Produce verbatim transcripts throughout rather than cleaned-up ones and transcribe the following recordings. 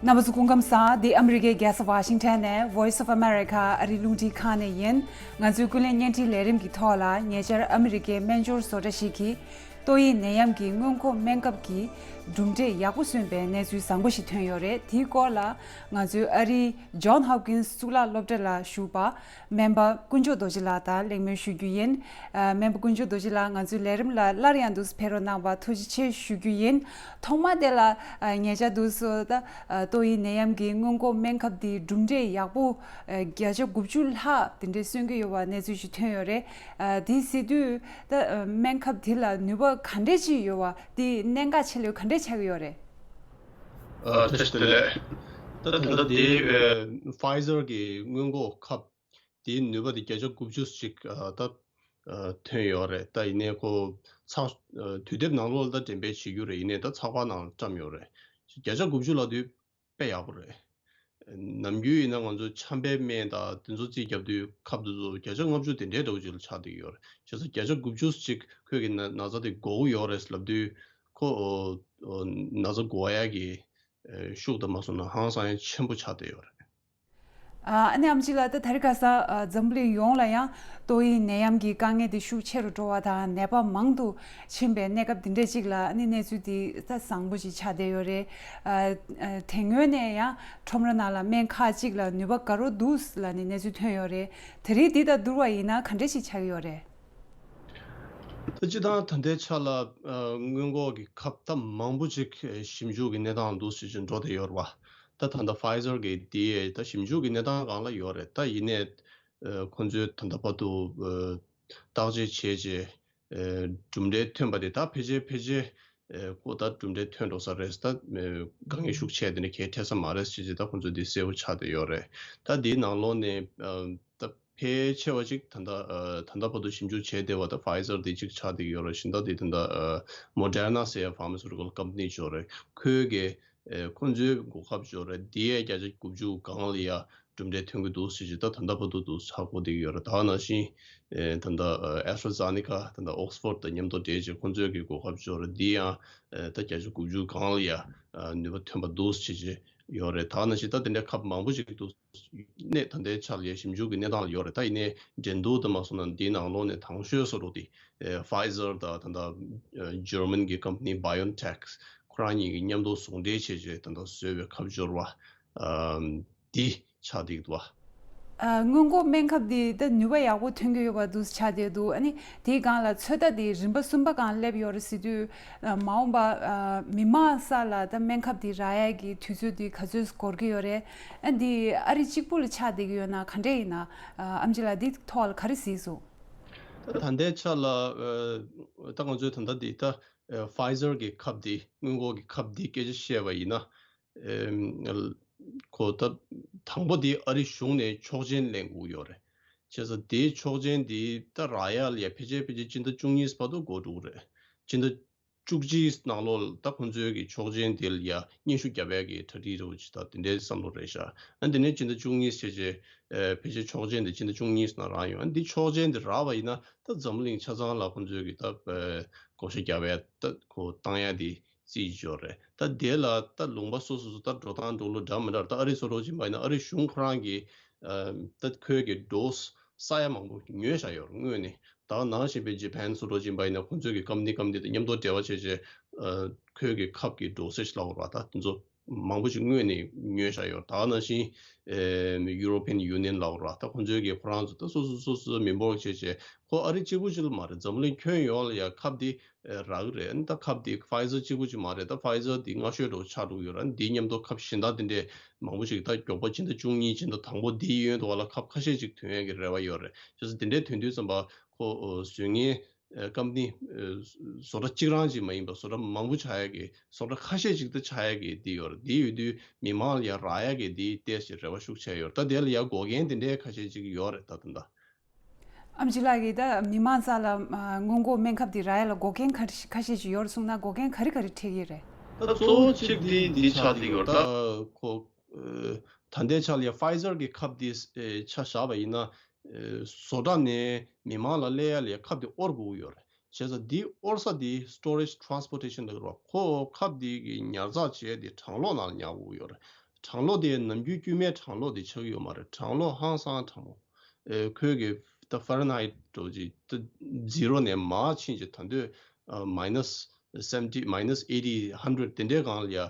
རྣམ་པ་ཚོ་སྐུ་ཁམས་བཟང་། འདི་ཨ་མི་རི་ཀའི་རྒྱལ་ས་ཝ་ཤིང་ཊོན་ནས་Voice of America ཨ་རིའི་རླུང་འཕྲིན་ཁང་ནས་ཡིན། ང་ཚོའི་ཀུན་གླེང་བརྙན་འཕྲིན་ལས་རིམ་གྱི་ཐོག་ལ་ཉེ་ཆར་ཨ་མི་རི་ཀའི་སྨན་སྦྱོར་བཟོ་གྲྭ་ཞིག་གིས་ཏོག་དབྱིབས་ནད་ཡམས་ཀྱི་སྔོན་འགོག་སྨན་ཁབ་ཀྱི་གྲུབ་འབྲས་ཡག་པོ་སོན་པའི་གནས་ཚུལ་བཟང་པོ་ཞིག་ཐོན་ཡོད་རེད། དེའི་སྐོར་ལ་ང་ཚོའི་ཨ་རིའི་Johns Hopkins གཙུག་ལག་སློབ་གྲྭ་ལ་བཞུགས་པ་སྨན་པ་དཀོན་མཆོག་རྡོ་རྗེ་ལགས་དང་གླེང་མོལ་ཞུ་རྒྱུ་ཡིན། ཨ། སྨན་པ་དཀོན་མཆོག་རྡོ་རྗེ་ལགས་ང་ཚོའི་ལས་རིམ་ལ་སླར་ཡང་འདུག་སེ་ཕེབས་རོགས་གནང་བ་ཐུགས་རྗེ་ཆེ་ཞུ་རྒྱུ་ཡིན། ཐོག་མ་དེ་ལ་ཨ། ཉེ་ཆར་འདུག་སེ་ད་ཨ། ཏོག་དབྱིབས་ནད་ཡམས་ཀྱི་སྔོན་འགོག་སྨན་ཁབ་དེ་གྲུབ་འབྲས་ཡག་པོ་ཨ། བརྒྱ་ཆ་དགུ་བཅུ་ལྷག་དེ་འདྲས་སོན་གྱི་ཡོད་པ་གནས་ཚུལ་ཞིག་ཐོན་ཡོད་རེད། ཨ། དེ་ཟེར་དུས་ད་ཨ། སྨན་ཁབ་དེ་ལ་ནུས་པ་ག་འདྲས་ཅིག་ཡོད་པ་དེ་གནད་འགག་ཆེ་ལོས་ག་འདྲས་ཆགས་ཀྱི་ཡོད་རེད། ཨ། བཀྲ་ཤིས་བདེ་ལེགས། ད་ད་ལྟ་དེ་ཨ། Pfizer གི་སྔོན་འགོག་ཁབ་དེའི་ནུས་པ་དེ་བརྒྱ་ཆ་དགུ་བཅུ་ཞིག་ཨ། ད་ཨ། ཐོན་ཡོད་རེད། ད་ཡིན་ནའི་ཁོ་ཚགས་ཨ། དུས་དེབ་ནང་ལོགས་ལ་ད་འགྲེམས་སྤེལ་བྱེད་རྒྱུ་རེད། ཡིན་ནའི་ད་ཚགས་པར་ནང་ལ་བཀྲམ་ཡོད་རེད། བརྒྱ་ཆ་དགུ་བཅུ་ལབ་དུས་དཔེ་ཡག་པོ་རེད། ནམ་རྒྱུན་ཡིན་ན་ང་ཚོ་ཆམ་པའི་སྨན་དང་དེ་ཚོ་རྩིས་རྒྱབ་དུས་ཁབ་དེ་ཚོ་བརྒྱ་ཆ་ལྔ་བཅུ་དེ་འདྲའི་འདྲ་བོ་ཅིག་ལ་ཆགས་བསྡད་ཡོད་རེད། བྱས་ཙང་བརྒྱ་ཆ་དགུ་བཅུ་ཅིག་ཁོས་ཀྱི་ན་ན་ཚ་དེ་འགོག་གི་ཡོད་རེད་ལབ་དུས་ཁོ་ཨོ་ཨོ་ན་ཚ་འགོག་ཡག་གི་ཨེ་ཤུགས་དང་མ་སོང་ན་ཧང་སང་ཡང་ཆེན་པོ་ཆགས་བསྡད་ཡོད་རེད། ཨ་ནི་ཨེམ་ཆི་ལགས་ད་དེ་རིང་ཁ་སང་ཨ། འཛམ་གླིང་ཡོངས་ལ་ཡང་ཏོག་དབྱིབས་ནད་ཡམས་ཀྱི་དཀའ་ངལ་དེ་ཤུགས་ཆེ་རུ་འགྲོ་བ་དང་ནད་པ་མང་དུ་ཕྱིན་པའི་གནས་སྐབས་འདི་འདྲ་ཅིག་ལ་ཨ་ནི་གནས་ཚུལ་འདི་ད་བཟང་པོ་ཞིག་ཆགས་བསྡད་ཡོད་རེད། ཨ། ཨ། དེ་སྔོན་ནས་ཡང་ཁྲོམ་ར་ནང་ལ་སྨན་ཁག་ཅིག་ལ་ནུས་པ་དགའ་རབ་འདུག་ལབ་ནས་གནས་ཚུལ་ཐོན་ཡོད་རེད། དེ་རིང་འདི་དང་བསྡུར་བ་ཡིན་ན་ག་འདྲ་ཞིག་ཆགས་ཀྱི་ཡོད་རེད། ད་སྤྱིར་བཏང་ད་ལྟའི་ཆ་ལ་ཨ། སྔོན་འགོག་གི་ཁབ་ད་མང་པོ་ཅིག་ཨ། ཞིབ་འཇུག་གི་གནས་སྟངས་འདུག་ཞེས་ཅིག་འགྲོ་བསྡད་ཡོད་རེད་བ། ད་ད་ལྟ་Pfizer གི་དེ་ད་ཞིབ་འཇུག་གི་གནས་སྟངས་སྒང་ལ་ཡོད་རེད། ད་ཡིན་ནའི་ཨ། ཁོང་ཚོས་ད་ལྟ་བར་དུ་ཨ། བརྟག་དཔྱད་བྱས་རྗེས་ཨ། གྲུབ་འབྲས་ཐོན་པ་དེ་ད་ཕལ་ཆེར་ཕལ་ཆེར་ཨ། ཁོ་ད་གྲུབ་འབྲས་ཐོན་འགྲོ་ས་རེད། ད་ཨ། དཀའ་ངལ་ཤུགས་ཆེ་དེ་འདྲ་གང་ཡང་འཕྲད་ས་མ་རེད་ཞེས་ཅིག་ད་ཁོང་ཚོས་དེ་གསལ་པོ་ཆགས་བསྡད་ཡོད་རེད། ད་དེའི་ནང་ལོགས་ནས་ཨ། ད་ཕལ་ཆེ་བ་ཅིག་ད་ལྟ་ཨ། ད་ལྟ་བར་དུ་ཞིབ་འཇུག་བྱས་བསྡད་པ་ད་Pfizer དེ་གཅིག་ཆགས་བསྡད་ཡོད་རེད། གཞན་དག་དེ་ད་ལྟ་ཨ། Moderna ཟེར་ཡ་pharmaceutical company ཅིག་ཡོད་རེད། ཁོའི་གི་ཨ། ཁོང་ཚོའི་འགོག་ཁབ་ཅིག་ཡོད་རེད། དེ་ཡ་བརྒྱ་ཆ་དགུ་བཅུ་སྒང་ལ་ཡ་གྲུབ་འབྲས་ཐོན་གྱི་འདུག་ཟེར་གྱི་ད་ད་ལྟ་བར་དུ་འདུག་ཧ་གོ་བསྡད་ཀྱི་ཡོད་རེད། ད་ནང་བཞིན་ཨ། ད་ལྟ་ཨ། AstraZeneca ད་ལྟ་Oxford དང་མཉམ་དུ་འབྲེལ་བྱས་ཁོང་ཚོའི་གི་འགོག་ཁབ་ཅིག་ཡོད་རེད། དེ་ཡང་ཨ། ད་བརྒྱ་ཆ་དགུ་བཅུ་སྒང་ལ་ཡ་ཨ། ནུས་པ་ཐོན་པ་འདུག་ཟེར་གྱི་ཡོད་རེད། ད་ནང་བཞིན་ད་དེ་འདྲའི་ཁབ་མང་པོ་ཞིག་འདུག་གནས་ད་ལྟའི་ཆ་ལ་ཞིབ་འཇུག་གི་གནས་སྟངས་ལ་ཡོད་རེད། ད་ཡིན་ནའི་འགྲན་བསྡུར་དུ་མ་སོང་ན་འདིའི་ནང་ལོགས་ནས་དང་ཤོས་བཟོ་འདྲ་དེ་ཨེ། Pfizer དང་ད་ལྟ་ཇར་མན་གྱི་ཀམ་པ་ནི་BioNTech ཁོ་རང་གཉིས་ཀྱིས་མཉམ་དུ་ཟུང་འབྲེལ་བྱས་བྱས་ད་ལྟ་བཟོས་པའི་ཁབ་སྦྱོར་བ་འདི་ཆགས་བསྡད་འདུག་བ། ཨ། སྔོན་འགོག་སྨན་ཁབ་འདི་ད་ནུས་པ་ཡག་པོ་ཐོན་གྱི་ཡོད་པ་འདུག་ཆགས་བསྡད་འདུག་ཨ་ནི་དེའི་སྒང་ལ་ཚོད་ལྟ་འདི་རིམ་པ་གསུམ་པ་སྒང་སླེབས་ཡོད་རེད་ཟེར་དུས། ཨ། མ་འོངས་པ་ཨ། མི་མང་ས་ལ་ད་སྨན་ཁབ་འདི་རག་ཡ་གི་དུས་ཚོད་འདི་ག་ཚོད་འགོར་གྱི་ཡོད་རེད། ཨ། འདི་ཨ་རི་གཅིག་པུ་ལ་ཆགས་བསྡད་ཀྱི་ཡོད་ན་ག་འདྲས་ཡིན་ན། ཨ། ཨེམ་ཆི་ལགས་འདི་ཐོག་ལ་ག་རེ་གཟིགས་སོང་། ད་ད་ལྟའི་ཆ་ལ་ཨ། ད་ང་ཚོས་ད་ལྟ་འདི་ད་ཨ། Pfizer གི་ཁབ་འདི་སྔོན་འགོག་གི་ཁབ་འདི་སྐད་ཆ་བཤད་པ་ཡིན་ན། ཨེམ། ཁོ་ད་དང་པོ་དེ་ཨ་རི་གཞུང་ནས་ཆོག་མཆན་ལེན་དགོས་ཡོད་རེད། བྱས་ཙང་དེའི་ཆོག་མཆན་དེ་ད་རག་ཡ་ལ་ཡ་ཕལ་ཆེར་ཕལ་ཆེར་སྤྱི་ཟླ་བཅུ་གཉིས་བར་དུ་འགོར་འགྲོ་གི་རེད། སྤྱི་ཟླ་བཅུ་གཅིག་ནང་ལོགས་ལ་ད་ཁོང་ཚོའི་གི་ཆོག་མཆན་དེ་ལ་ཡ་སྙན་ཞུ་བརྒྱབ་ཡ་གི་གྲ་སྒྲིག་འདྲ་བོ་ཅིག་ད་དེ་འདྲའི་བསམ་བློ་རེད་ཤག་ཨ། དེ་ནས་སྤྱི་ཟླ་བཅུ་གཉིས་བྱས་རྗེས་ཨེ། ཕལ་ཆེར་ཆོག་མཆན་དེ་སྤྱི་ཟླ་བཅུ་གཉིས་ནང་རག་ཡོང་། ཨ། འདི་ཆོག་མཆན་དེ་རག་པ་ཡིན་ན་ད་འཛམ་གླིང་ཆ་ཚང་ལ་ཁོང་ཚོའི་གི་ད་ཨེ། བགོ་བཤའ་བརྒྱབ་ཡ་ད་ཁོ་བཏང་ཡ་དེ། རྩིས་ཡོད་རེད། ད་དེ་ལ་ད་ལུང་པ་སོ་སོ་སོ་ད་འགྲོ་སྟངས་འགྲོ་ལུགས་འདྲ་མི་འདྲ། ད་ཨ་རི་སོ་འགྲོ་ཅིག་མ་ཡིན་ན་ཨ་རི་གཞུང་ཁོ་རང་གིས་ཨ། ད་ཁོའི་གི་ཌོ་སི་ས་ཡ་མང་པོ་ཉོས་བཞག་ཡོད་རེད་སྔོན་ནས། ད་ནང་བཞིན་པའི་ཇེ་པན་སོ་འགྲོ་ཅིག་མ་ཡིན་ན་ཁོང་ཚོའི་གི་ཀམ་པ་ནི་ཀམ་པ་ནི་དང་མཉམ་དུ་འབྲེལ་བ་བྱས་བྱས་ཨ། ཁོའི་གི་ཁབ་ཀྱི་ཌོ་སི་ལབ་དགོས་རེད་བ། ད་དེ་ཚོ་མང་པོ་ཅིག་སྔོན་ནས་ཉོས་བཞག་ཡོད་རེད། ད་ནང་བཞིན་ཨ། European Union ལབ་དགོས་རེད་བ། ད་ཁོང་ཚོའི་གི་ཁོ་རང་ཚོ་ད་སོ་སོ་སོ་སོ་མི་འབོར་བྱས་བྱས་ཁོ་ཨ་རི་གཅིག་པུ་ཅིག་ལ་མ་རེད། འཛམ་གླིང་ཁྱོན་ཡོངས་ལ་ཡ་ཁབ་འདི་རག་གི་རེད། ཨ་ནི་ད་ཁབ་འདི་Pfizer གཅིག་པུ་ཅིག་མ་རེད། ད་Pfizer འདི་སྔ་ཤོས་འདྲ་བོ་ཆགས་འགྲོ་གི་ཡོད་རེད། ཨ་ནི་འདིའི་མཉམ་དུ་ཁབ་གཞན་དག་འདི་འདྲས་མང་པོ་ཞིག་ད་མགྱོགས་པོ་ཕྱི་ཟླ་བཅུ་གཉིས་ཕྱི་ཟླ་དང་པོ་འདིའི་ཡོན་དུ་བ་ལ་ཁབ་ཁ་ཤས་ཅིག་ཐོན་ཡས་ཀྱི་རེ་བ་ཡོད་རེད། བྱས་ཙང་འདི་འདྲས་ཐོན་དུས་ཙམ་པ་ཁོ་བཟོ་མཁན་ཀམ་པ་ནི་བཟོ་གྲྭ་གཅིག་རང་ཅིག་མ་ཡིན་པ་བཟོ་གྲྭ་མང་པོ་ཆགས་ཡས་ཀྱི་བཟོ་གྲྭ་ཁ་ཤས་ཅིག་ད་ཆགས་ཡས་ཀྱི་འདི་ཡོད་རེད། འདི་ཡོད་དུས་མི་མང་ལ་ཡ་རག་ཡས་ཀྱི་འདི་ཏོག་ཙམ་རེ་བ་ཤུགས་ཆེ་ཡོད་རེད། ད་དེ་ལ་ཡ་འགོག་མཁན་དེ་འདྲས་ཁ་ཤས་ཅིག་ཡོད་རེད་ད་ད་ལྟ། ཨེམ་ཆི་ལགས་ཀྱིས་ད་མི་མང་རྩ་ལ་ཨ། སྔོན་འགོག་སྨན་ཁབ་དེ་རག་ཡ་ལ་འགོག་རྐྱེན་ཁ་ཁ་ཤས་ཅིག་ཡོད་རེད་གསུངས་ན་འགོག་རྐྱེན་ག་རེ་ག་རེ་འཕྲད་ཀྱི་རེད། ད་གཙོ་བོ་གཅིག་དེ་འདི་ཆགས་བསྡད་ཡོད་རེད། ད་ཁོ་ཨ། ད་ལྟའི་ཆ་ལ་ཡ་Pfizer གི་ཁབ་དེ་ཨེ། ཆ་བཞག་པ་ཡིན་ན་ཨེ། བཟོ་གྲྭ་ནས་མི་མང་ལ་སླེབས་ཡ་ལ་ཡ་ཁབ་དེ་དབོར་དགོས་ཀྱི་ཡོད་རེད། བྱས་ཙང་འདི་དབོར་ས་དེ་storage transportation ལབ་ཀྱི་རེད་བ། ཁོ་ཁབ་དེ་གི་ཉར་ཚགས་བྱས་དེ་གྲང་གློག་ནང་ལ་ཉར་དགོས་ཀྱི་ཡོད་རེད། གྲང་གློག་དེ་ནམ་རྒྱུན་དཀྱུས་མའི་གྲང་གློག་དེ་ཆགས་ཀྱི་ཡོད་མ་རེད། གྲང་གློག་ཧང་སང་གྲང་མོ། ཨེ་ཁོས་གི་ད་ཧྥ་རན་ཧའེ་ཊི་འགྲོ་ཅིག་ད་ཛི་རོ་ནས་མར་ཕྱིན་ཅིག་ད་དུང་minus seventy, minus eighty, hundred དེ་འདྲའི་སྒང་ལ་ཡ་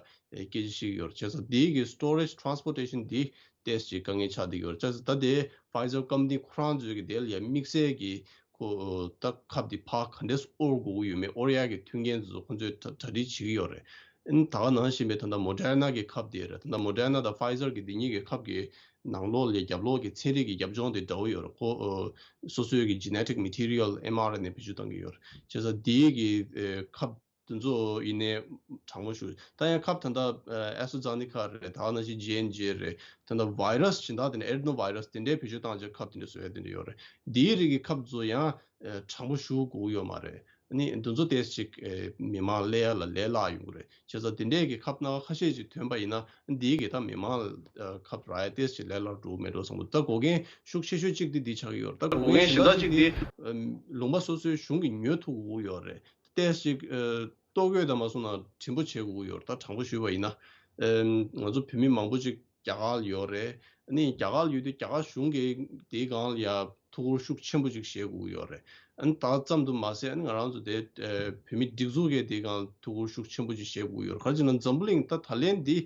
སྐད་ཆ་བཤད་ཀྱི་ཡོད་རེད། བྱས་ཙང་དེའི་གི་storage, transportation དེ་ཏོག་ཙམ་དཀའ་ངལ་ཆགས་བསྡད་ཀྱི་ཡོད་རེད། བྱས་ཙང་ད་དེ་Pfizer ཀམ་པ་ནི་ཁོ་རང་ཚོའི་གི་དེ་ལ་ཡ་དམིགས་བསལ་གྱི་ཁོ་ད་ཁབ་དེ་ཕར་ག་འདྲས་དབོར་དགོས་ཀྱི་ཡོད་མེད་དབོར་ཡག་གི་མཐུན་རྐྱེན་དེ་ཚོ་ཁོ་ཚོས་གྲ་གྲ་སྒྲིག་བྱེད་ཀྱི་ཡོད་རེད། ཨ་ནི་ད་ག་ནང་བཞིན་པའི་ད་ལྟ་Moderna གི་ཁབ་དེ་རེད། ད་ལྟ་Moderna དང་Pfizer གི་འདི་གཉིས་ཀྱི་ཁབ་ཀྱི་ནང་ལོགས་ལ་རྒྱབ་ལོགས་ཀྱི་ཚན་རིག་གི་རྒྱབ་ལྗོངས་དེ་འདྲ་བོ་ཡོད་རེད། ཁོ་ཨ་སོ་སོའི་གི་genetic material ཨེམ་ཨར་ཨེན་ཨེ་བེད་སྤྱོད་གཏང་གི་ཡོད་རེད། བྱས་ཙང་དེའི་གི་ཨ་ཁབ་དེ་ཚོ་ཡིན་ནའི་གྲང་མོ་ཞུ། ད་ཡང་ཁབ་ད་ལྟ་ཨ་AstraZeneca རེད། ད་ག་ནང་བཞིན་J&J རེད། ད་ལྟ་virus གཞན་དག་དེ་ནས་adenovirus དེ་འདྲའི་བེད་སྤྱོད་གཏང་བྱས་ཁབ་དེ་འདྲ་བཟོ་ཡ་དེ་འདྲ་ཡོད་རེད། དེའི་རིགས་ཀྱི་ཁབ་ཚོ་ཡང་ཨ་གྲང་མོ་ཞུ་དགོས་ཀྱི་ཡོད་མ་རེད། ནི་འདི་ཚོ་ཏོག་ཙམ་ཅིག་ཨེ་མི་མང་སླེབས་ཡ་ལ་ལས་སླ་ཡོང་གི་རེད། བྱས་ཙང་དེ་འདྲས་ཀྱི་ཁབ་སྣ་ཁ་ཤས་ཅིག་ཐོན་པ་ཡིན་ན་འདིའི་གི་ད་མི་མང་ལ་ཨ་ཁབ་རག་ཡ་ཏོག་ཙམ་ཅིག་ལས་སླ་འགྲོ་གི་མེད་འགྲོ་བསམ་གི་འདུག་ད་འགོག་རྐྱེན་ཤུགས་ཆེ་ཤོས་གཅིག་དེ་འདི་ཆགས་ཀྱི་ཡོད་རེད། ད་འགོག་རྐྱེན་གཞན་དག་ཅིག་དེ་ཨ་ལུང་པ་སོ་སོའི་གཞུང་གིས་ཉོ་ཐུབ་དགོས་ཀྱི་ཡོད་རེད། ཏོག་ཙམ་ཅིག་ཨ་ལྟོ་གོས་དང་མ་སོང་ན་བྲིན་པོ་བྱེད་དགོས་ཀྱི་ཡོད་རེད། ད་དྲང་པོ་ཞུས་པ་ཡིན་ན་ཨ་ང་ཚོ་བོད་མི་མང་པོ་ཅིག་རྒྱ་གར་ལ་ཡོད་རེད། ཨ་ནི་རྒྱ་གར་ལ་ཡོད་དུས་རྒྱ་གར་གཞུང་གིས་དེའི་སྒང་ལ་ཡ་ཐུགས་ཁུར་ཤུགས་ཆེན་པོ་ཅིག་བཞེས་དགོས་ཀྱི་ཡོད་རེད། ཨ་ནི་ད་ཙམ་དུ་མ་ཟད་ཨ་ནི་ང་རང་ཚོ་དེ་ཨ་བོད་མི་སྒྲིག་འཛུགས་ཀྱིས་དེའི་སྒང་ཐུགས་ཁུར་ཤུགས་ཆེན་པོ་ཅིག་བཞེས་དགོས་ཀྱི་ཡོད་རེད། ག་རེ་བྱས་ན་འཛམ་བུ་གླིང་ད་ད་ལན་འདི་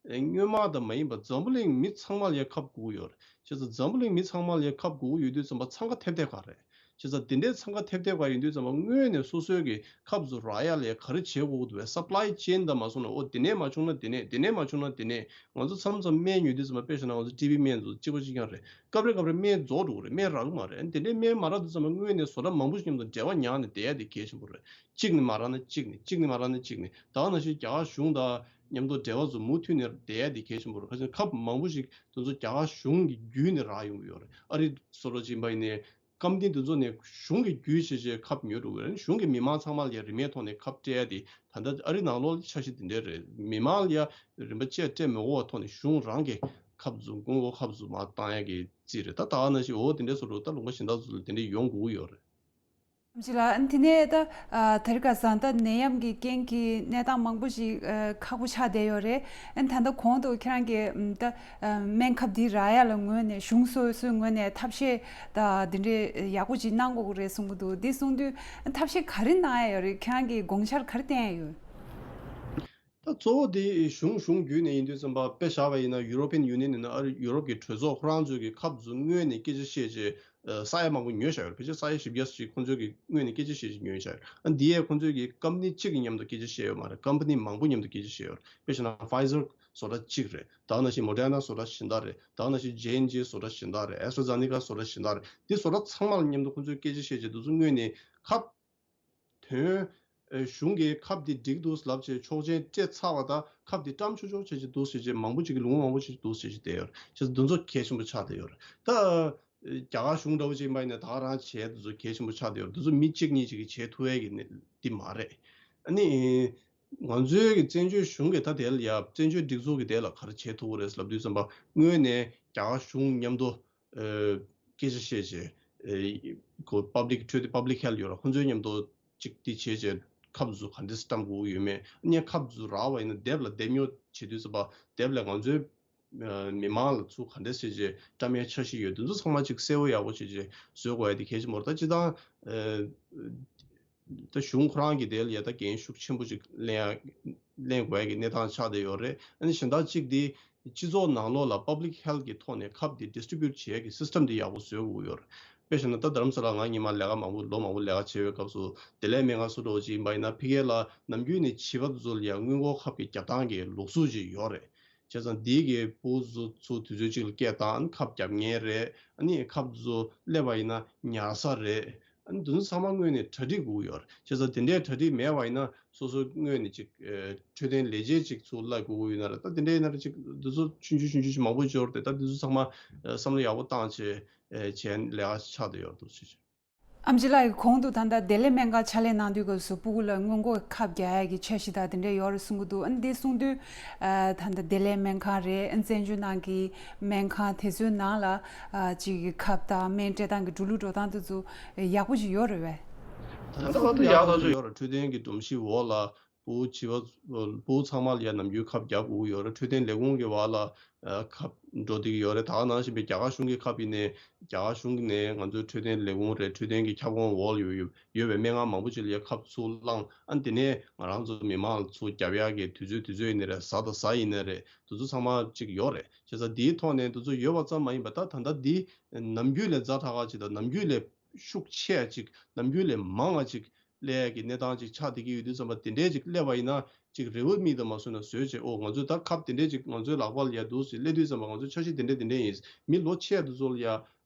ཨ་སྔོན་མ་དང་མ་ཡིན་པ་འཛམ་བུ་གླིང་མི་ཚང་མ་ལ་ཡ་ཁབ་དགོས་ཀྱི་ཡོད་རེད། བྱས་ཙང་འཛམ་བུ་གླིང་མི་ཚང་མ་ལ་ཡ་ཁབ་དགོས་ཀྱི་ཡོད་དུས་ཙམ་པ་འཚང་ཁ་ཐེབས་ཐེབས་ག་རེད། བྱས་ཙང་དེ་འདྲའི་འཚང་ཁ་ཐེབས་ཐེབས་པ་ཡིན་དུས་ཙམ་པ་སྔོན་ནས་སོ་སོའི་གི་ཁབ་ཚོ་རག་ཡ་ལ་ག་རེ་བྱེད་དགོས་འདུག་བས། supply chain དང་མ་སོང་ན་ཨོ་དེ་ནས་མ་བྱུང་ན་དེ་ནས། དེ་ནས་མ་བྱུང་ན་དེ་ནས། ང་ཚོ་མཚམས་མཚམས་སྨན་ཉོ་དུས་ཙམ་པ་དཔེ་བཞག་ན་ང་ཚོ་ཊི་བི་སྨན་ཚོ་གཅིག་པ་གཅིག་རྐྱང་རེད། སྐབས་རེ་སྐབས་རེ་སྨན་རྫོགས་འགྲོ་གི་རེད། སྨན་རག་གི་མ་རེད། དེ་འདྲའི་སྨན་མ་རག་དུས་ཙམ་པ་སྔོན་ནས་བཟོ་གྲྭ་མང་པོ་ཞིག་མཉམ་དུ་འབྲེལ་བ་ཉར་ནས་བསྡད་ཡ་དེ་གལ་ཆེན་པོ་རེད། གཅིག་ནས་མ་རག་ན་གཅིག་ནས། གཅིག་ནས་མ་རག་ན་གཅིག་ནས། ད་ག་ནང་བཞིན་རྒྱ་གར་གཞུང་དང་མཉམ་དུ་འབྲེལ་བ་ཚོ་མུ་མཐུད་ནས་བསྡད་ཡ་དེ་གལ་ཆེན་པོ་རེད། ག་ཅི་ན་ཁབ་མང་པོ་ཞིག་དེ་ཚོ་རྒྱ་གར་གཞུང་གི་བརྒྱུད་ནས་རག་ཡོང་གི་ཡོད་རེད། ཨ་རི་བཟོ་འདྲ་ཅིག་ཡིན་པ་ཡིན་ནའི། ཀམ་པ་ནི་དེ་ཚོ་ནས་གཞུང་གི་བརྒྱུད་བྱས་བྱས་ཁབ་ཉོ་འགྲོ་གི་རེད། གཞུང་གིས་མི་མང་ཚང་མ་ལ་ཡ་རིན་མེད་ཐོག་ནས་ཁབ་སྤྲད་ཡ་དེ་ད་ལྟ་ཨ་རི་ནང་ལོགས་ལ་འཆར་གཞི་དེ་འདྲས་རེད། མི་མང་ལ་ཡ་རིན་པ་བཅས་སྤྲད་མི་དགོས་པ་ཐོག་ནས་གཞུང་རང་གིས་ཁབ་ཚོ་སྔོན་འགོག་ཁབ་ཚོ་མར་བཏང་ཡ་གི་རྩིས་རེད། ད་ད་ག་ནང་བཞིན་འོ་དེ་འདྲས་བཟོ་འགྲོ་ད་ལུང་པ་གཞན་དག་ཚོ་ལ་དེ་འདྲས་ཡོང་དགོས་ཀྱི་ཡོད་རེད། ཨམ་ཆི་ལགས། ཨ་ནི་དེ་ནས་ད་ཨ་དེ་རིང་ཁ་སང་ད་ནད་ཡམས་ཀྱི་རྐྱེན་གྱིས་གནས་སྟངས་མང་པོ་ཞིག་ཨ་ཁག་པོ་ཆགས་བསྡད་ཡོད་རེད། ཨ་ནི་ད་ལྟ་གོང་དུ་ཁྱེད་རང་གིས་ཨམ་ད་ཨ་སྨན་ཁབ་འདི་རག་ཡ་ལ་ངོས་ནས་གཞུང་སོ་སོའི་ངོས་ནས་ཐབས་ཤེས་ད་འདི་འདྲའི་ཡག་པོ་ཅིག་གནང་དགོས་ཀྱི་རེད་གསུང་གི་འདུག་འདི་གསུང་དུས་ཐབས་ཤེས་ག་རེ་གནང་ཡ་ཡོད་རེད། ཁྱེད་རང་གིས་དགོངས་འཆར་ག་རེ་བསྟན་ཡ་ཡོད། ད་གཙོ་བོ་དེ་གཞུང་གཞུང་བརྒྱུད་ནས་ཡིན་དུས་ཙམ་པ་དཔེ་བཞག་པ་ཡིན་ན་ཡུ་རོ་པན་ཡུ་ནི་ཡན་ཡིན་ན་ཨ་རི་ཡུ་རོབ་ཀྱི་གྲོས་ཚོགས་ཁོ་རང་ཚོས་ཀྱི་ཁབ་ཚོ་སྔོན་ནས་སྐད་ཆ་བཤད་རྗེས་ཨ་ས་ཡ་མང་པོ་ཉོས་བཞག་ཡོད་རེད། ཕལ་ཆེར་ས་ཡ་བཞི་བརྒྱ་ཞིག་ཁོང་ཚོས་ཀྱི་སྔོན་ནས་སྐད་ཆ་བཤད་རྗེས་ཉོས་བཞག་ཡོད་རེད། ཨ་འདི་ཡས་ཁོང་ཚོས་ཀྱི་ཀམ་པ་ནི་གཅིག་གི་མཉམ་དུ་སྐད་ཆ་བཤད་ཡོད་མ་རེད། ཀམ་པ་ནི་མང་པོ་མཉམ་དུ་སྐད་ཆ་བཤད་ཡོད་རེད། དཔེ་བཞག་ན་Pfizer བཟོ་གྲྭ་གཅིག་རེད། ད་ག་ནང་བཞིན་Moderna བཟོ་གྲྭ་གཞན་དག་རེད། ད་ག་ནང་བཞིན་J&J བཟོ་གྲྭ་གཞན་དག་རེད། AstraZeneca བཟོ་གྲྭ་གཞན་དག་རེད། འདི་བཟོ་གྲྭ་ཚང་མ་ལ་མཉམ་དུ་ཁོང་ཚོས་སྐད་ཆ་བཤད་རྗེས་དེ་ཚོ་སྔོན་ནས་ཁབ་དོན་ཨེ་གཞུང་གིས་ཁབ་འདི་འགྲིག་འདུག་ལབ་བྱས་ཆོག་མཆན་སྤྲད་ཚར་བ་དང་ཁབ་འདི་བཀྲམ་ཆོག་ཆོག་བྱས་བྱས་འདུག་ཟེར་བྱས་མང་པོ་ཅིག་གིས་ལུང་མང་པོ་ཅིག་འདུག་ཟེར་བྱས་བསྡད་ཡོད་རེད། བྱས་ཙང་འདི་ཚོ་གལ་ཆེན་པོ་ཆགས་བསྡད་ཡོད་རེད། ད་ཨེ་རྒྱ་གར་གཞུང་འདྲ་བོ་ཅིག་ཡིན་པ་ཡིན་ན་ད་ག་རང་བྱས་འདི་ཚོ་གལ་ཆེན་པོ་ཆགས་བསྡད་ཡོད་རེད། འདི་ཚོ་མི་གཅིག་གཉིས་ཅིག་གིས་བྱས་ཐུབ་ཡས་ཀྱི་གནས་འདི་མ་རེད། ཨ་ནི་ང་ཚོའི་གི་བཙན་བྱོལ་གཞུང་གིས་ད་དེ་ལ་ཡ་བཙན་བྱོལ་སྒྲིག་འཛུགས་ཀྱི་དེ་ལ་ག་རེ་བྱས་ཐུབ་ཀྱི་རེད་ལབ་དུས་ཙམ་པ་སྔོན་ནས་རྒྱ་གར་གཞུང་མཉམ་དུ་ཨེ་སྐད་ཆ་བཤད་བྱས་ཨེ་ཁོ་པབ་ལིག་འཕྲོད་བསྟེན་པབ་ལིག་ཧེལ་ཐི་ཡོད་ར་ཁོང་ཚོའི་མཉམ་དུ་གཅིག་འདི་བྱས་བྱས་ཁབ་ཚོ་ག་འདྲས་བཀྲམ་དགོས་ཡོད་མེད། ཨ་ནི་ཁབ་ཚོ་རག་པ་ཡིན་ན་དེབ་ལ་དེབ་ཉོ་བྱེད་དུས་ཙམ་པ་དེབ་ལ་ང་ཚོའི་ཨེ་མི་མང་ལ་ཚུར་ག་འདྲས་བྱས་བྱས་བཀྲམ་ཡའི་འཆར་གཞི་ཡོད་དེ་ཚོ་ཚང་མ་གཅིག་གསལ་བོ་ཡག་པོ་བྱས་བྱས་བཟོ་དགོས་ཡ་དེ་གལ་ཆེན་པོ་རེད། ད་སྤྱིར་བཏང་ཨེ་ད་གཞུང་ཁོ་རང་གི་དེ་ལ་ཡ་ད་འགན་ཤུགས་ཆེན་པོ་ཅིག་ལེན་ཡ་ལེན་དགོས་ཡ་གི་གནས་སྟངས་ཆགས་བསྡད་ཡོད་རེད། ཨ་ནི་གཞན་དག་ཅིག་དེ་སྤྱི་ཚོགས་ནང་ལོགས་ལ་པབ་ལིག་ཧེལ་ཐི་གི་ཐོག་ནས་ཁབ་དེ་ཌིས་ཊི་རི་བྷིའུ་ཊི་བྱེད་ཡ་གི་སི་སི་ཊམ་དེ་ཡག་པོ་བཟོ་དགོས་ཡོད་རེད། དཔེ་བཞག་ན་ད་རྡ་རམ་ས་ལ་ང་སྔོན་མ་ལས་ཀ་མང་པོ་ལོ་མང་པོ་ལས་ཀ་བྱས་པའི་སྐབས་སུ་བདེ་ལེགས་སྨན་ཁང་སུ་འགྲོ་ཅིག་ཡིན་པ་ཡིན་ན་ཕ་གི་ལ་ནམ་རྒྱུན་ནས་བྱིས་པ་ཚོ་ལ་ཡ་སྔོན་འགོག་ཁབ་ཀྱི་རྒྱབ་སྟངས་ཀྱི་ལུགས་སྲོལ་ཅིག་ཡོད་རེད། བྱས་ཙང་འདི་གི་ཕྲུ་གུ་ཚོ་དུས་ཚོད་གཅིག་ལ་སྐད་བཏང་ཁབ་རྒྱབ་མཁན་རེད། ཨ་ནི་ཁབ་ཚོ་སླེབས་པ་ཡིན་ན་ཉར་ས་རེད། ཨ་ནི་འདི་ཚོ་ཚང་མ་སྔོན་ནས་གྲ་སྒྲིག་དགོས་ཀྱི་ཡོད་རེད། བྱས་ཙང་དེ་འདྲའི་གྲ་སྒྲིག་མེད་པ་ཡིན་ན་སོ་སོ་སྔོན་ནས་ཅིག་ཨེ་འཕྲོད་བསྟེན་ལས་བྱེད་ཅིག་ཚུར་གླ་དགོས་ཀྱི་ཡོད་ན་རེད། ད་དེ་འདྲ་ཡིན་ན་རེད་ཅིག་འདི་ཚོ་ཆུང་ཆུང་ཆུང་ཆུང་ཞིག་མང་པོ་འབྱོར་ཏེ་ད་འདི་ཚོ་ཚང་མ་ཨེ་བསམ་བློ་ཡག་པོ་བཏང་བྱས་ཨེ་བྱས་ལས་ཀ་ཆགས་བསྡད་ཡོད་འདུག་ཅིག་ཨམ་ཆི་ལགས་ཀྱིས་གོང་དུ་ད་ལྟ་བདེ་ལེགས་སྨན་ཁང་ཕྱག་ལས་གནང་དུས་སྐབས་སུ་ཕྲུ་གུ་ལ་སྔོན་འགོག་ཁབ་རྒྱག་ཡ་གི་འཆར་གཞི་དང་དེ་འདྲ་ཡོད་རེད་གསུང་གི་འདུག་ཨ་ནི་འདི་གསུང་དུས་ཨ་ད་ལྟ་བདེ་ལེགས་སྨན་ཁང་རེད། ཨ་ནི་བཙན་བྱོལ་ནང་གི་སྨན་ཁང་དེ་ཚོའི་ནང་ལ་ཨ་ཅིག་གི་ཁབ་དང་སྨན་སྤྲད་སྟངས་ཀྱི་འགྲོ་ལུགས་འགྲོ་སྟངས་དེ་ཚོ་ཡག་པོ་ཞིག་ཡོད་རེད་པས། ད་ལྟ་བར་དུ་ཡག་ཐག་ཆོད་ཡོད་རེད། འཕྲོད་བསྟེན་གྱི་སྒྲོམ་གཞི་འོག་ལ། བུ་བྱིས་པ་བུ་ཚང་མ་ལ་ཡ་ནམ་རྒྱུན་ཁབ་རྒྱག་དགོས་ཀྱི་ཡོད་རེད། འཕྲོད་བསྟེན་ལས་ཁུངས་ཀྱི་བར་ལ་ཨ་ཁབ་འགྲོ་བསྡད་ཀྱི་ཡོད་རེད། ད་ག་ནང་བཞིན་པའི་རྒྱ་གར་གཞུང་གི་ཁབ་ཡིན་ནའི་རྒྱ་གར་གཞུང་གི་ནས་ང་ཚོའི་འཕྲོད་བསྟེན་ལས་ཁུངས་རེད། འཕྲོད་བསྟེན་གྱི་ཁྱབ་ཁོངས་འོག་ཡོད་ཡོད་ཡོད་པའི་སྨན་ཁང་མང་པོ་ཅིག་ལ་ཡ་ཁབ་ཚུར་བླངས། ཨ་ནི་དེ་ནས་ང་རང་ཚོ་མི་མང་ལ་ཚུར་རྒྱབ་ཡག་གི་དུས་ཚོད་དུས་ཚོད་ཡིན་ནའི་རེད། གཟའ་དང་གཟའ་ཡིན་ནའི་རེད། དེ་ཚོ་ཚང་མ་ཅིག་ཡོད་རེད། བྱས་ཙང་དེའི་ཐོག་ནས་དེ་ཚོ་ཡོད་པ་ཙམ་མ་ཡིན་པ་ད་ད་ལྟ་འདི་ནམ་རྒྱུན་ལས་ཛ་དྲག་ག་ཅིག་དང་ནམ་རྒྱུན་ལས་ཤུགས་ཆེ་ཅིག་ནམ་རྒྱུན་ལས་མང་བ་ཅིག་སླེབས་ཡག་གི་གནས་སྟངས་ཅིག་ཆགས་བསྡད་ཀྱི་ཡོད་དུས་ཙམ་པ་དེ་འདྲས་ཅིག་སླེབས་པ་ཡིན་ན་ཅིག་རེ་བ་མིག་དང་མ་བཟོས་ན་བཟོས་བྱས། ཨོ་ང་ཚོས་ད་ཁབ་དེ་འདྲས་ཅིག་ང་ཚོའི་ལག་པ་ལ་ཡ་འདུག་ཟེར་སླེབས་དུས་ཙམ་པ་ང་ཚོའི་འཆར་གཞི་དེ་འདྲས་དེ་འདྲས་ཡིན། མི་ལོ་ཆེ་དེ་ཚོ་ལ་ཡ་ཨ་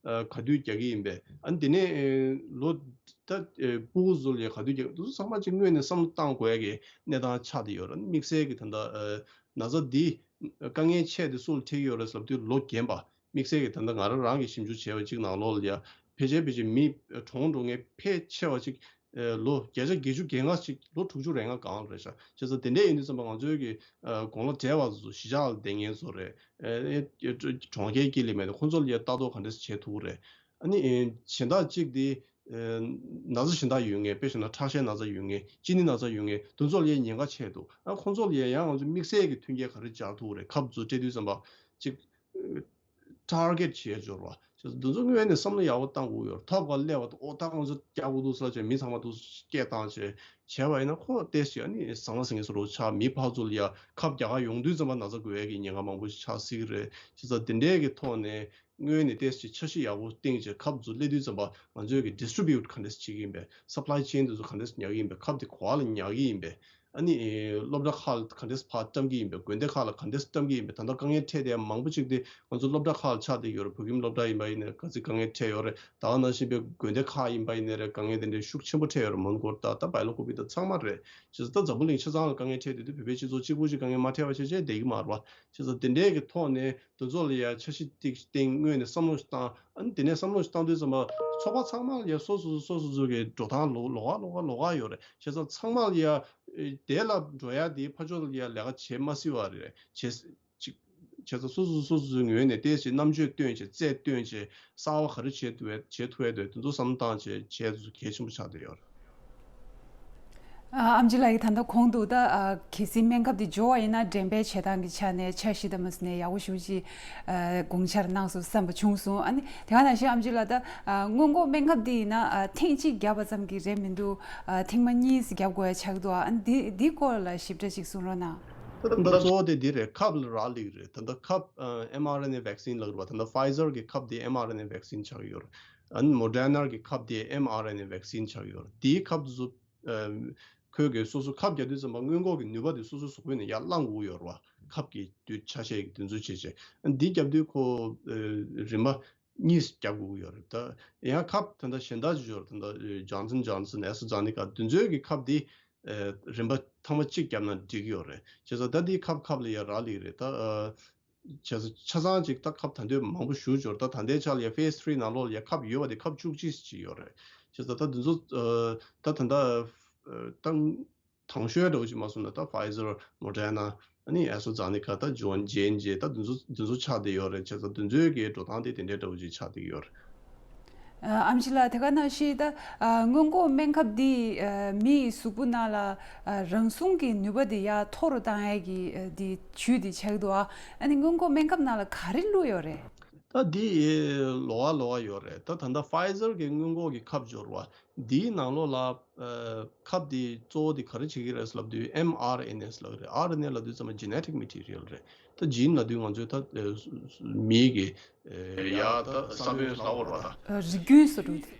ག་དུས་རྒྱག་གི་ཡིན་པས། ཨ་ནི་དེ་ནས་ཨེ་ལོ་ད་ཨེ་སྤུ་གུ་ཚོ་ལ་ཡ་ག་དུས་རྒྱག་དེ་ཚོ་ཚང་མ་ཅིག་སྔོན་ནས་བསམ་བློ་བཏང་དགོས་ཡ་གི་གནས་སྟངས་ཆགས་བསྡད་ཡོད་རེད། དམིགས་བསལ་གྱི་ད་ལྟ་ཨེ་ན་ཚ་འདི་དཀའ་ངལ་ཆེ་དེ་སུ་ལ་འཕྲད་ཀྱི་ཡོད་རེད་ལབ་དུས་ལོ་རྒན་པ། དམིགས་བསལ་གྱི་ད་ལྟ་ང་རང་རང་གིས་ཞིབ་འཇུག་བྱས་པ་གཅིག་ནང་ལོགས་ལ་ཡ་ཕལ་ཆེར་ཕལ་ཆེར་མི་གྲོངས་འགྲོ་མཁན་ཕལ་ཆེ་བ་གཅིག་ཨེ་ལོ་བརྒྱ་ཆ་བརྒྱད་ཅུ་གྱ་ལྔ་གཅིག་ལོ་དྲུག་ཅུ་རེ་ལྔ་སྒང་ལ་རེད་ཤག་བྱས་ཙང་དེ་འདྲས་ཡིན་དུས་ཙམ་པ་ང་ཚོའི་གི་ཨེ་དགུང་ལོ་བགྲེས་པ་ཚོ་གཞིས་ཆགས་ལ་བསྡད་མཁན་ཚོ་རེད། ཨེ་ཨེ་གྲོང་ཁྱེར་དཀྱིལ་ལ་མེད་དེ་ཁོང་ཚོ་ལ་ཡ་ལྟ་རྟོག་ག་འདྲས་བྱེད་ཐུབ་ཀྱི་རེད། ཨ་ནི་ཨེ་གཞན་དག་གཅིག་དེ་ཨེ་ན་ཚ་གཞན་དག་ཡོད་མཁན། དཔེ་བཞག་ན་ཁྲག་ཤེད་ན་ཚ་ཡོད་མཁན། གཅིན་སྙི་ན་ཚ་ཡོད་མཁན་དེ་ཚོ་ལ་ཡ་ཉེན་ཁ་ཆེ་འདུག་ཨ་ཁོང་ཚོ་ལ་ཡ་ཡང་ང་ཚོས་དམིགས་བསལ་གྱི་མཐུན་རྐྱེན་ག་རེ་སྦྱར་ཐུབ་ཀྱི་རེད། ཁབ་ཚོ་སྤྲད་དུས་ཙམ་པ་གཅིག་ཊར་གེཊ་བྱས་འབྱོར་བ། བྱས་ཙང་འདི་ཚོ་དངོས་གནས་བསམ་བློ་ཡག་པོ་བཏང་དགོས་ཡོད། ཐབས་ག་སླེབས་པ་དང་ཨོ་ད་ང་ཚོ་རྒྱག་དགོས་འདུག་ཟེར་བྱས་མི་ཚང་མ་འདུག་སྐད་བཏང་བྱས་བྱས་པ་ཡིན་ན་ཁོ་ཏོག་ཙམ་ཨ་ནི་ཟང་ཟིང་བཟོ་འདྲ་ཆགས། མི་ཕར་ཚུར་ལ་ཡ་ཁབ་རྒྱག་ག་ཡོང་དུས་ཙམ་པ་ན་ཚ་འགོས་ཡས་ཀྱི་ཉེན་ཁ་མང་པོ་ཞིག་ཆགས་སྲིད་ཀྱི་རེད། བྱས་ཙང་དེ་འདྲས་ཀྱི་ཐོག་ནས་དངོས་གནས་ཏོག་ཙམ་འཆར་གཞི་ཡག་པོ་བཏིང་བྱས་ཁབ་ཚོ་སླེབས་དུས་ཙམ་པ་ང་ཚོས་ཀྱི་ཌིས་ཊི་རི་བིའུ་ཊི་ག་འདྲས་བྱེད་ཀྱི་ཡིན་པས། སབ་ལའི་ཅེན་དེ་ཚོ་ག་འདྲས་ཉར་གྱི་ཡིན་པས། ཁབ་དེ་ག་པར་ལ་ཉར་གྱི་ཡིན་པས། ཨ་ནི་སློབ་གྲྭ་ཁག་ལ་ག་འདྲས་ཕར་བཀྲམ་གྱི་ཡིན་པས། དགོན་སྡེ་ཁག་ལ་ག་འདྲས་བཀྲམ་གྱི་ཡིན་པས། ད་ལྟ་དཀའ་ངལ་འཕྲད་བསྡད་མང་པོ་ཅིག་དེ་ང་ཚོ་སློབ་གྲྭ་ཁག་ལ་ཆགས་བསྡད་ཡོད་རེད། བོད་ཁྱིམ་སློབ་གྲྭ་ཡིན་པ་ཡིན་ནའི་ག་ཚོད་དཀའ་ངལ་འཕྲད་ཡོད་རེད། ད་ག་ནང་བཞིན་པའི་དགོན་སྡེ་ཁག་ཡིན་པ་ཡིན་ནའི་རེད། དཀའ་ངལ་དེ་འདྲའི་ཤུགས་ཆེན་པོ་འཕྲད་ཡོད་རེད། མོན་གྷོ་ད་ད་བྷེ་ལ་ཀོ་པི་ད་ཚང་མ་རེད། བྱས་ཙང་ད་འཛམ་བུ་གླིང་ཆ་ཚང་ལ་དཀའ་ངལ་འཕྲད་དུས་དུས་བོད་པའི་སྤྱི་ཚོགས་གཅིག་པུ་ཞིག་དཀའ་ངལ་མ་འཕྲད་པ་བྱས་བྱས་བསྡད་ཀྱི་མ་རེད་པ། བྱས་ཙང་དེ་འདྲའི་གི་ཐོག་ནས་དེ་ཚོ་ལ་ཡ་འཆར་གཞི་ཏིག་སྟེང་སྔོན་ནས་བསམ་བློ་ཞིག་བཏང་། ཨ་ནི་དེ་ནས་བསམ་བློ་ཞིག་བཏང་དུས་ཙམ་པ་ཚོགས་པ་ཚང་མ་ལ་ཡ་སོ་སོ་སོ་སོ་སོ་གི་འགྲོ་སྟངས་ལོགས་ལོགས་ཀ་ལོགས་ཀ་ལོགས་ཀ་ཡོད་རེད། བྱས་ཙང་ཚང་མ་ལ་ཡ་ཨེ་དེ་ལ་འགྲོ་ཡ་དེ་ཕར་ཕྱོགས་ལ་ཡ་ལས་ཀ་བྱེད་མ་སྲིད་པ་རེད། བྱས་ཅིག་བྱས་ཙང་སོ་སོ་སོ་སོ་སོའི་ངོས་ནས་ཏོག་ཙམ་རྣམ་དཔྱོད་བཏོན་བྱས་རྩལ་བཏོན་བྱས་གསར་པ་ག་རེ་བྱེད་ཐུབ་བས་བྱེད་ཐུབ་བས་དེ་ཚོ་བསམ་བློ་བཏང་བྱས་བྱས་ཚུལ་གལ་ཆེན་པོ་ཆགས་བསྡད་ཡོད་རེད། ཨ་ཨམ་ཆི་ལགས་ཀྱིས་ད་ལྟ་གོང་དུ་ད་ཨ་གལ་སྲིད་སྨན་ཁབ་དེ་འབྱོར་བ་ཡིན་ན་འགྲེམས་སྤེལ་བྱེད་སྟངས་ཀྱི་ཆ་ནས་འཆར་གཞི་དང་མ་ཟིན་ནས་ཡག་པོ་ཞེ་པོ་ཅིག་ཨ་དགོངས་འཆར་གནང་སོང་བསམ་པ་བྱུང་སོང་། ཨ་ནི་དེ་ག་ནང་བཞིན་ཨམ་ཆི་ལགས་ད་ཨ་སྔོན་འགོག་སྨན་ཁབ་དེ་ཡིན་ན་ཨ་ཐེངས་གཅིག་བརྒྱབ་པ་ཙམ་གྱིས་རེད་མི་འདུག་ཨ་ཐེངས་མ་གཉིས་བརྒྱབ་དགོས་ཡ་ཆགས་འདུག་ཨ་ནི་འདི་འདི་སྐོར་ལ་ཞིབ་ཕྲ་ཅིག་གསུང་རོགས་གནང་། ད་ལྟ་གཙོ་བོ་དེ་འདི་རེད། ཁབ་ལ་རག་ལས་ཀྱི་རེད། ད་ལྟ་ཁབ་ཨེམ་ཨར་ཨེན་ཨེ་ཝེག་སིན་ལབ་ཀྱི་རེད་པ། ད་ལྟ་ཕའི་ཛར་གྱི་ཁབ་དེ་ཨེམ་ཨར་ཨེན་ཨེ་ཝེག་སིན་ཆགས་ཀྱི་ཡོད་རེད། ཨ་ནི་མོ་ཌར་ན་གི་ཁབ་དེ་ཨེམ་ཨར་ཨེན་ཨེ་ཝེག་སིན་ཆགས་ཀྱི་ཡོད་རེད། དེའི་ཁབ་དེ་ཚོ་ཨ་ཁོས་གི་སོ་སོ་ཁབ་རྒྱག་དུས་ཙམ་པ་སྔོན་འགོག་གི་ནུས་པ་དེ་སོ་སོའི་གཟུགས་པོའི་ནང་ཡར་བླང་དགོས་ཀྱི་ཡོད་རེད་པ། ཁབ་ཀྱི་དུས་ཆ་ཤས་ཀྱི་དུས་ཚོད་བྱས་བྱས། ཨ་ནི་འདི་རྒྱབ་དུས་ཁོ་ཨ་རིམ་པ་གཉིས་རྒྱབ་དགོས་ཀྱི་ཡོད་རེད། ད་ཡང་ཁབ་ད་ལྟ་གཞན་དག་ཅིག་ཡོད་རེད། ད་ལྟ་ཇོན་སན་ཇོན་སན། ཨེ་སི་ཊྲ་ཛེ་ནེ་ཀ་དེ་ཚོའི་གི་ཁབ་དེ་ཨ་རིམ་པ་ཐེངས་མ་གཅིག་བརྒྱབ་ན་འགྲིག་གི་ཡོད་རེད། བྱས་ཙང་ད་འདི་ཁབ་ཁབ་ལ་ཡ་རག་ལས་རེད། ད་ཨ་བྱས་ཙང་ཆ་ཚང་ཅིག་ད་ཁབ་ད་དུང་མང་པོ་ཞེ་པོ་ཅིག་ཡོད་རེད། ད་ད་ལྟའི་ཆ་ལ་ཡ་ཕེ་སི་ཐི་རི་ནང་ལོགས་ལ་ཡ་ཁབ་ཡོད་པ་དེ་ཁབ་བཅུ་གཅིག་ཅིག་ཡོད་རེད། བྱས་ཙང་ད་འདི་ཚོ་ཨ་ད་ད་ལྟ་ཨ་ད་དང་ཤོས་འདྲ་བོ་ཅིག་མ་སོང་ན་ད་ཕའི་ཛར། མོ་ཌར་ན། ཨ་ནི་ཨེ་སི་ཊྲ་ཛེ་ནེ་ཀ། ད་ཇོན། ཇེ་ཨེན་ཇེ། ད་འདི་ཚོ་འདི་ཚོ་ཆགས་བསྡད་ཡོད་རེད། བྱས་ཙང་འདི་ཚོའི་གི་འགྲོ་སྟངས་དེ་དེ་འདྲའི་འདྲ་བོ་ཅིག་ཆགས་བསྡད་ཡོད་རེད། ཨ་ཨམ་ཆི་ལགས་དེ་ག་ནང་བཞིན་ད་ཨ་སྔོན་འགོག་སྨན་ཁབ་འདི་ཨ་མི་ཡི་གཟུགས་པོ་ནང་ལ་ཨ་རང་སྲུང་གི་ནུས་པ་དེ་ཡར་མཐོ་རུ་བཏང་ཡས་ཀྱི་ཨ་འདི་ཇུས་འདི་ཆགས་ཀྱི་འདུག་ཨ་ཨ་ནི་སྔོན་འགོག་སྨན་ཁབ་ནང་ལ་ག་རེ་བླུགས་ཡོད་རེད། ད་འདི་ལོགས་ཀ་ལོགས་ཀ་ཡོད་རེད། ད་ད་ལྟ་ཕའི་ཛར་གི་སྔོན་འགོག་གི་ཁབ་འབྱོར་བ་འདིའི་ནང་ལོགས་ལ་ཨ་ཁབ་འདི་གཙོ་བོ་འདི་ག་རེ་བྱེད་ཀྱི་རེད་ལབ་དུས་ཨེམ་ཨར་ཨེན་ཨེ་ལབ་ཀྱི་རེད། ཨར་ཨེན་ཨེ་ལབ་དུས་ཙམ་པ་ཇེ་ནེ་ཊིག་མེ་ཊི་རི་ཡལ་རེད། ད་ཇིན་ལབ་དུས་ང་ཚོའི་ད་ཨ་མིའི་གི་ཨ་ཡ་ད་ས་བོན་ལྟ་བུ་རེད་པ། ད་རིགས་རྒྱུན་བཟོ་འདྲ་དེ་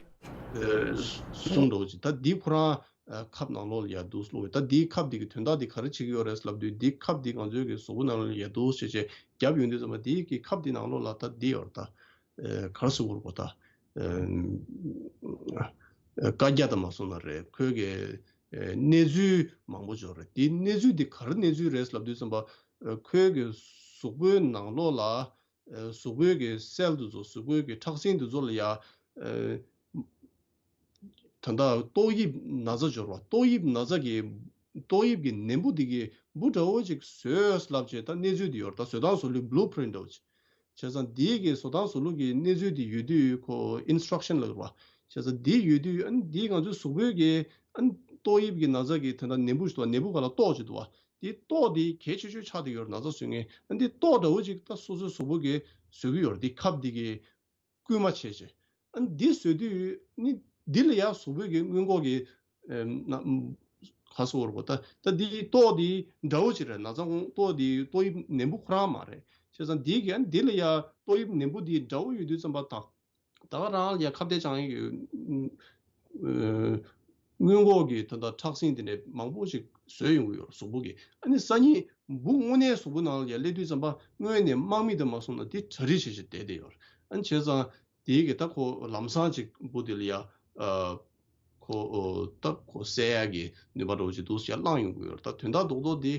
ཨ་གསུང་འདྲ་བོ་ཅིག་ད་འདི་ཁོ་རང་ཨ་ཁབ་ནང་ལོགས་ལ་ཡར་འདུག་སེ་བླུགས་ཡོད། ད་འདིའི་ཁབ་འདི་གི་དོན་དག་འདི་ག་རེ་བྱེད་ཀྱི་ཡོད་རེད་ལབ་དུས་འདིའི་ཁབ་འདི་ང་ཚོའི་གི་གཟུགས་པོ་ནང་ལ་ཡར་འདུག་སེ་བྱས་བརྒྱབ་ཡོང་དུས་ཙམ་པ་འདིའི་གི་ཁབ་འདི་ནང་ལོགས་ལ་ད་འདི་ཡོད་རེད། ད་ཨ་ག་རེ་ཟེར་དགོས་རེད་པ། ད་ཨ་བཀའ་རྒྱ་ད་མ་སོང་ན་རེད། ཁོའི་གི་ཨ་གནས་ཚུལ་མང་པོ་འབྱོར་རེད། དེ་གནས་ཚུལ་འདི་ག་རེ་གནས་ཚུལ་རེད་ལབ་དུས་ཙམ་པ་ཨ་ཁོའི་གི་གཟུགས་པོའི་ནང་ལོགས་ལ་ཨ་གཟུགས་པོའི་གི་སེལ་དེ་ཚོ་གཟུགས་པོའི་གི་ཁྲག་ཤིང་དེ་ཚོ་ལ་ཡ་ཨ་ད་ལྟ་ཏོག་དབྱིབས་ན་ཚ་འབྱོར་བ། ཏོག་དབྱིབས་ན་ཚ་གི་ཏོག་དབྱིབས་ཀྱི་ནད་འབུ་འདི་གི་འབུ་འདྲ་བོ་ཅིག་བཟོས་ལབ་བྱས་ད་གནས་ཚུལ་འདི་ཡོད་རེད། ད་བཟོ་སྟངས་བཟོ་ལུགས་བྷུ་ལུ་པི་རིན་ཊི་འདྲ་བོ་ཅིག་བྱས་ཙང་འདི་གི་བཟོ་སྟངས་བཟོ་ལུགས་ཀྱི་གནས་ཚུལ་འདི་ཡོད་དུས་ཁོ་ཨིན་སི་ཊྲག་ཤན་ལབ་རེད་པ། བྱས་ཙང་འདི་ཡོད་དུས་ཨ་ནི་འདི་ང་ཚོའི་གཟུགས་པོའི་གི་ཨ་ནི་ ཏོག་དབྱིབས་ཀྱི་ན་ཚ་གི་ད་ལྟ་ནད་འབུ་ཞིག་འདུག་བ། ནད་འབུ་སྒང་ལ་ཏོག་ཅིག་འདུག་བ། དེ་ཏོག་དེ་གལ་ཆེ་ཤོས་ཆགས་བསྡད་ཡོད་རེད། ན་ཚ་བཟོ་མཁན། ཨ་འདི་ཏོག་འདྲ་བོ་ཅིག་ད་སོ་སོའི་གཟུགས་པོ་གིས་བཟོ་གི་ཡོད་རེད། དེ་ཁབ་འདི་གིས་སྐུལ་མ་བྱས་བྱས། ཨ་འདི་བཟོས་དུས་ནི་འདི་ལ་ཡང་གཟུགས་པོ་གི་སྔོན་འགོག་གི་ཨེམ་ན་ཁ་སོ་བར་གོ། ད་ད་འདི་ཏོག་འདི་འདྲ་བོ་ཅིག་རེད། ན་ཚ་ཁོང་ཏོག་འདི་ཏོག་དབྱིབས་ནད་འབུ་ཁོ་རང་མ་རེད། བྱས་ཙང་འདི་གི་ཨ་འདི་ལ་ཡང་ཏོག་དབྱིབས་ནད་འབུ་འདི་འདྲ་བོ་ཡོད་དུས་ཙམ་པ་དང་། ད་ག་རང་ལ་ཡ་ཁ་གཏད་བཅག་ཡག་གི་ཨ་སྔོན་འགོག་གི་ད་ལྟ་ཁྲག་ཟིང་དེ་འདྲ་མང་པོ་ཞིག་བཟོས་ཡོང་གི་ཡོད་རེད། གཟུགས་པོ་གིས། ཨ་ནི་སང་ཉིན་འབུ་དངོས་གནས་གཟུགས་པོ་ནང་ལ་ཡ་སླེབས་དུས་ཙམ་པ་སྔོན་ནས་དམག་མི་དེ་མ་སོང་ན་དེ་གྲ་སྒྲིག་བྱས་བྱས་བསྡད་བསྡད་ཡོད་རེད། ཨ་ནི་བྱས་ཙང་དེའི་གི་ད་ཁོ་ལམ་སང་ཅིག་འབུ་དེ་ལ་ཡ་ཨ་ཁོ་ཨོ་ད་ཁོ་བསད་ཡག་གི་ནུས་པ་འདྲ་བོ་ཅིག་འདུག་ཟེར་ཡ་བླངས་ཡོང་གི་ཡོད་རེད། ད་དོན་དག་རྡོག་རྡོག་དེ་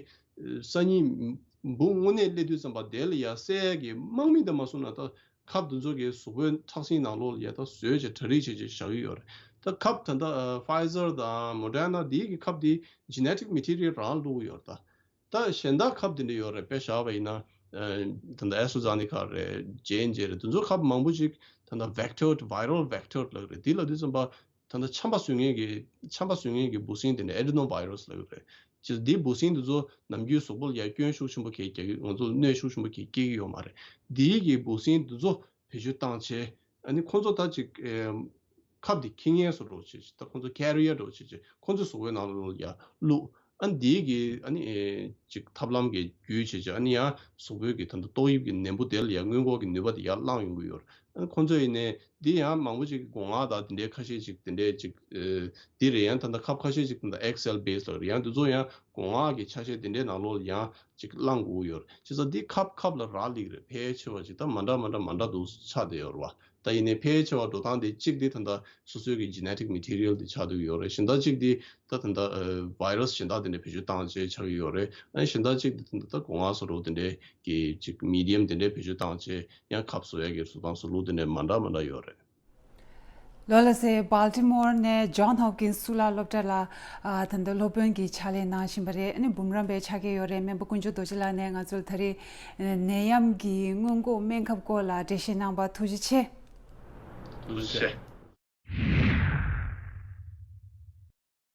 སང་ཉིན་འབུ་དངོས་གནས་སླེབས་དུས་ཙམ་པ་དེ་ལ་ཡ་བསད་ཡག་གི་དམག་མི་དེ་མ་སོང་ན་ད་ཁབ་དེ་ཚོ་གི་གཟུགས་པོའི་ཁྲག་ཟིང་ནང་ལོགས་ལ་ཡ་ད་བཟོས་བྱས་གྲ་སྒྲིག་བྱས་བྱས་བཞག་གི་ཡོད་རེད། ད་ཁབ་ད་ལྟ་ཨ་Pfizer་དང་Moderna་དེའི་གི་ཁབ་དེ་genetic material་རང་བླུགས་ཡོད་རེད། ད་ད་གཞན་དག་ཁབ་དེ་འདྲ་ཡོད་རེད། དཔེ་བཞག་པ་ཡིན་ན་ཨ་ད་ལྟ་AstraZeneca་རེད། J&J་རེད། དེ་ཚོ་ཁབ་མང་པོ་ཅིག་ད་ལྟ་vector viral vector་ལབ་རེད། དེ་ལབ་དུས་ཙམ་པ་ད་ལྟ་ཆམ་པ་བཟོ་མཁན་གྱི་ཆམ་པ་བཟོ་མཁན་གྱི་འབུ་སྲིན་དེ་འདྲ་adenovirus་ལབ་ཀྱི་རེད། ཅེས་འདིའི་འབུ་སྲིན་དེ་ཚོ་ནམ་རྒྱུན་གཟུགས་པོ་ལ་ཡ་སྐྱོན་ཤུགས་ཆེན་པོ་གས་རྒྱག་གི། ང་ཚོ་ལ་གནོད་ཤུགས་ཆེན་པོ་གས་སྐྱེལ་གྱི་ཡོད་མ་རེད། འདིའི་གི་འབུ་སྲིན་དེ་ཚོ་བེད་སྤྱོད་བཏང་བྱས། ཨ་ནི་ཁོང་ཚོ་ད་ཅིག་ཨེམ་ཁབ་དེ་འཁྱེར་མཁན་བཟོ་འདྲ་བྱས་བྱས། ད་ཁོང་ཚོ་carrier་འདྲ་བྱས་བྱས། ཁོང་ཚོའི་གཟུགས་པོའི་ནང་ལ་ཡ་བླུགས། ཨ་ནི་འདིའི་གི་ཨ་ནི་ཨེ་ཅིག་ཐབས་ལམ་གྱི་བརྒྱུད་བྱས་བྱས། ཨ་ནི་ཡང་གཟུགས་པོའི་གི་ད་ལྟ་ཏོག་དབྱིབས་ཀྱི་ནད་འབུ་དེ་ལ་ཡ་སྔོན་འགོག་གི་ནུས་པ་དེ་ཡར་བསླངས་ཡོང་གི་ཡོད་རེད། ཨ་ནི་ཁོང་ཚོ་ཡིན་ནའི་འདི་ཡང་མང་པོ་ཅིག་སྒོ་ང་དང་དེ་འདྲའི་ཁ་ཤས་ཅིག་དེ་འདྲའི་ཅིག་ཨེ་འདི་རེད། ཡང་ད་ལྟ་ཁབ་ཁ་ཤས་ཅིག་ད་ལྟ་Excel base་ལ་རེད། ཡང་འདི་ཚོ་ཡང་སྒོ་ང་གི་ཆ་ཤས་དེ་འདྲའི་ནང་ལོགས་ལ་ཡང་ཅིག་བླངས་དགོས་ཀྱི་ཡོད་རེད། བྱས་ཙང་འདི་ཁབ་ཁབ་ལ་རག་ལས་ཀྱི་རེད། ཕལ་ཆེ་བ་ཅིག་ད་མ་འདྲ་མ་འདྲ་མ་འདྲ་འདུག་ཆགས་བསྡད་ཡོད་རེད་བ། ད་ཡིན་ནའི་ཕལ་ཆེ་བ་འགྲོ་སྟངས་དེ་གཅིག་དེ་ད་ལྟ་སོ་སོའི་གི་genetic material་དེ་ཆགས་བསྡད་ཡོད་རེད། གཞན་དག་གཅིག་དེ་ད་ད་ལྟ་ཨ་virus་གཞན་དག་དེ་འདྲ་བེད་སྤྱོད་བཏང་བྱས་ཆགས་ཀྱི་ཡོད་རེད། ཨ་གཞན་དག་གཅིག་དེ་ད་ལྟ་སྒོ་ང་བཟོ་འདྲ་དེ་འདྲའི་གི་ཅིག་medium་དེ་འདྲ་བེད་སྤྱོད་བཏང་བྱས་ཡང་ཁབ་བཟོ་ཡག་གི་བཟོ་སྟངས་བཟོ་ལུགས་དེ་འདྲ་མ་འདྲ་མ་འདྲ་ཡོད་རེད། ལོ་ལ་སེ་Baltimore་ནས་John Hopkins་གཙུག་ལག་སློབ་གྲྭ་ལ་ཨ་ད་ལྟ་སློབ་དཔོན་གྱི་ཕྱག་ལས་གནང་བཞིན་པ་རེད། ཨ་ནི་འབུམ་རམས་པའི་ཕྱག་འཁྱེར་ཡོད་རེད། སྨན་པ་དཀོན་མཆོག་རྡོ་རྗེ་ལགས་ནས་ང་ཚོར་ད་རེས་ནད་ཡམས་ཀྱི་སྔོན་འགོག་སྨན་ཁབ་སྐོར་ལ་འགྲེལ་བཤད་གནང་བར་ཐུགས་རྗེ་ཆེ། ཐུགས་རྗེ་ཆེ།